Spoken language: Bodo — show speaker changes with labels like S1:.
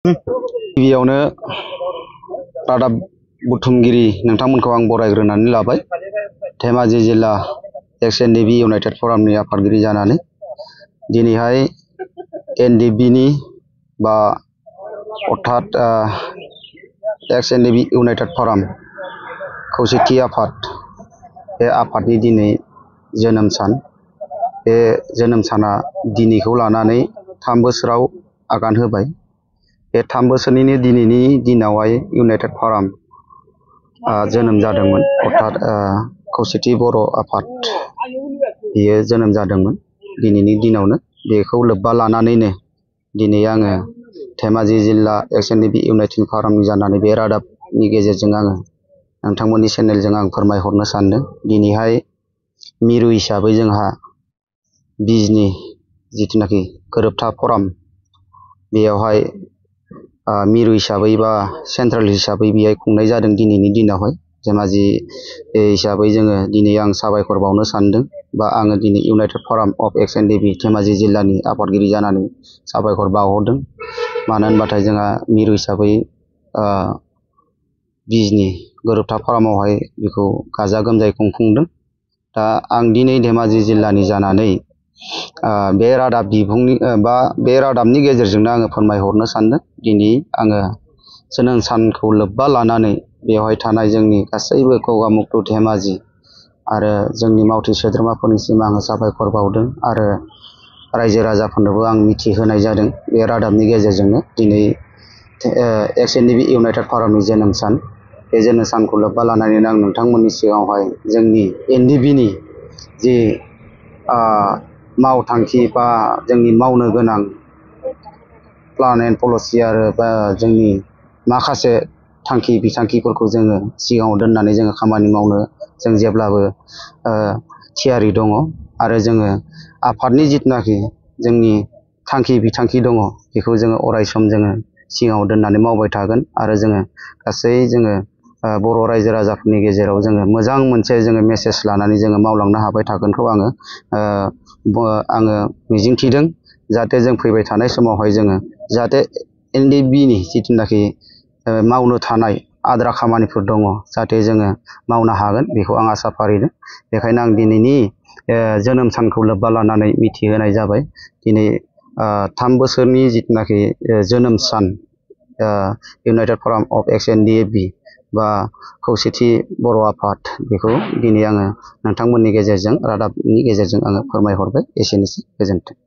S1: गिबियावनो रादाब बुथुमगिरि नोंथांमोनखौ आं बरायग्रोनानै लाबाय। धेमाजि जिल्ला एक्स-एन-डि-बि इउनाइटेड फरामनि आफादगिरि जानानै दिनैहाय एन-डि-बिनि बा अर्थात एक्स-एन-डि-बि इउनाइटेड फराम खौसेथि आफाद, बे आफादनि दिनै जोनोम सान। बे जोनोम साना दिनैखौ लानानै 3 बोसोराव आगान होबाय। बे 3 बोसोरनिनो दिनैनि दिनावहाय इउनाइटेड फराम जोनोम जादोंमोन, अर्थात खौसेथि बर' आफाद बियो जोनोम जादोंमोन दिनैनि दिनावनो। बेखौ लोब्बा लानानैनो दिनै आङो धेमाजि जिल्ला एक्स-एन-डि-बि इउनाइटेड फरामनि जानानै बे रादाबनि गेजेरजों आङो नोंथांमोननि चेनेलजों आं फोरमायहरनो सानदों। दिनैहाय मिरु हिसाबै जोंहा बिजनि जिथुनाखि गोरोबथा फराम, बेयावहाय मिरु हिसाबै बा सेन्ट्रेल हिसाबै बेहाय खुंनाय जादों दिनैनि दिनावहाय। धेमाजि हिसाबै जोङो दिनै आं साबायखर बावनो सानदों, बा आङो दिनै इउनाइटेड फराम अफ एक्स-एन-डि-बि धेमाजि जिल्लानि आफादगिरि जानानै साबायखर बावहरदों। मानो होनबाथाय जोंहा मिरु हिसाबै बिजनि गोरोबथा फरामावहाय बेखौ गाजा गोमजायै खुंफुंदों। दा आं दिनै धेमाजि जिल्लानि जानानै बे रादाब बिबुंनि बा बे रादाबनि गेजेरजोंनो आङो फोरमायहरनो सानदों। दिनै आङो जोनोम सानखौ लोब्बा लानानै बेवहाय थानाय जोंनि गासैबो गगामुख धेमाजि आरो जोंनि मावथि सोद्रोमाफोरनिसिम आङो साबायखर बावदों, आरो रायजो राजाफोरनोबो आं मिथिहोनाय जादों बे रादाबनि गेजेरजोंनो। दिनै एक्स-एन-डि-बि इउनाइटेड फरामनि जोनोम सान, बे जोनोम सानखौ लोब्बा लानानैनो आं नोंथांमोननि सिगाङावहाय जोंनि एन-डि-बिनि जि मावथांखि बा जोंनि मावनो गोनां प्लान एन्ड पलिसि आरो बा जोंनि माखासे थांखि बिथांखिफोरखौ जोङो सिगाङाव दोननानै जोङो खामानि मावनो जों जेब्लाबो थियारि दङ, आरो जोङो आफादनि जिथुनाखि जोंनि थांखि बिथांखि दङ बेखौ जोङो अराय सम जोङो सिगाङाव दोननानै मावबाय थागोन। आरो जोङो गासै जोङो बर' रायजो राजाफोरनि गेजेराव जोङो मोजां मोनसे जोङो मेसेज लानानै जोङो मावलांनो हाबाय थागोनखौ आङो मिजिंथिदों। जाहाथे जों फैबाय थानाय समावहाय जोङो जाहाथे एन-डि-बिनि जिथुनाखि मावनो थानाय आद्रा खामानिफोर दङ, जाहाथे जोङो मावनो हागोन, बेखौ आं आसा फारिदों। बेखायनो आं दिनैनि जोनोम सानखौ लोब्बा लानानै मिथिहोनाय जाबाय। दिनै 3 बोसोरनि जिथुनाखि जोनोम सान इउनाइटेड फराम अफ एक्स-एन-डि-बि बा खौसेथि बर' आफाद, बेखौ दिनै आङो नोंथांमोननि गेजेरजों रादाबनि गेजेरजों आङो फोरमायहरबाय। एसेनोसै, गोजोन्थों।